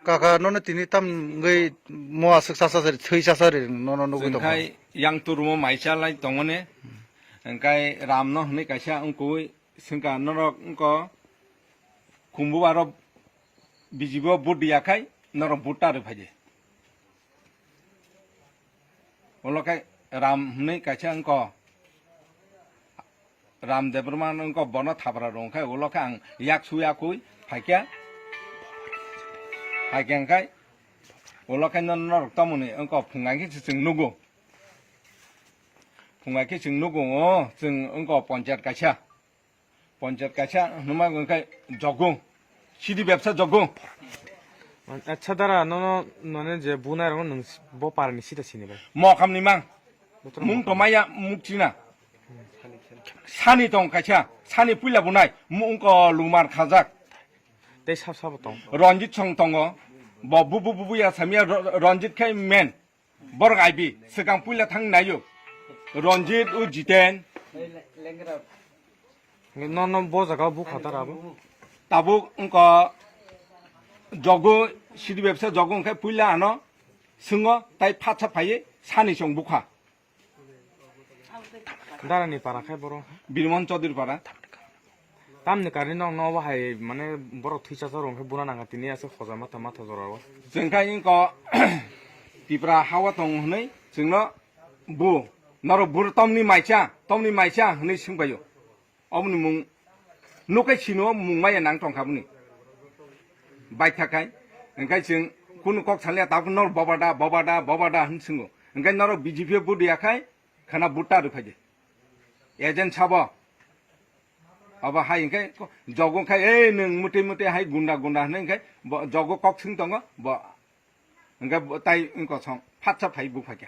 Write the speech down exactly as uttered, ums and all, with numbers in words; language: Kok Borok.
Kaka, nono tini tam wngwi mo aswk chasa sari, thwi chasa ri, nono nugwi tongkha. Chwngkhai yang turumo maisa lai tongmani. Hwnkhe Ramno hwnwi kaisa wngkui, swngkha norok wngkho khumbu aro B J P o vote diyakhai norok vote ta rwphaidi. Ulo khe Ram hwnwi kaisa wngkho, Ram Debbarma wngkho, bono thapra rwngkhe, ulo khe ang yak suyakui phaikha. Phaikha hwnkhe ulo khe no-, norok tamoni wngkho phungai khe se chwng nugo. Phungai khe chwng nugo, o chwng wngkho ponchayat kaisa. Ponchayat kaisa hwnma hwnkhe jogo. Sidi bebsa jogo. Acha dara, nono, none je bunai rokno nwng bo parani sita sini bai? Mokamni mang. Bothoro mung mokam. Tomaya mukchina. Sani tong kaisa, sani puila bunai, mung ko lumar khajak. Tei sab sabo tong. Ranjit song tongo. Bo bu bu bu bu ya samia Ro-, Ranjit khai men. Borok I B, swkang puila thang naio. Ranjit o Jiten. No, no, bo jaga bukha tara bo. Tabuk wngkha jogo, sidi bebsa jogo wngkhe puila ano swngo, tai phatsa phaiwi sani chwng bukha. Darani para khai boro. Birmon Chaudhary para. Tamni karni nokno obo hai, mane, borok thwi chasa rok khe buna nangkha, tini aswk hoja matha, matha jora o. Chwng khai wngkha Tipra hawa tong hwnwi chwngno bu, norok bur tomni maisa, tomni maisa hwnwi swngbaio. Oboni mung nukai sino mung maya nang tongkha boni. Baitha khai, hwnkhe chwng kunu kok salia tabuk nor boba da, boba da, boba da hwn swngw. Hwnkhe norok B J P o vote ya khai, khana vote ta rwphai di. Agent sabo. Abo hai hwnkhe ko-, jogo khai, "Ei, nwng mwtwi mwtwi hai gunda gunda," hwnwi hwnkhe bo jogo kok swng tongo, bo hwnkhe bo tai wngkha song, phatsa phai buphaikha.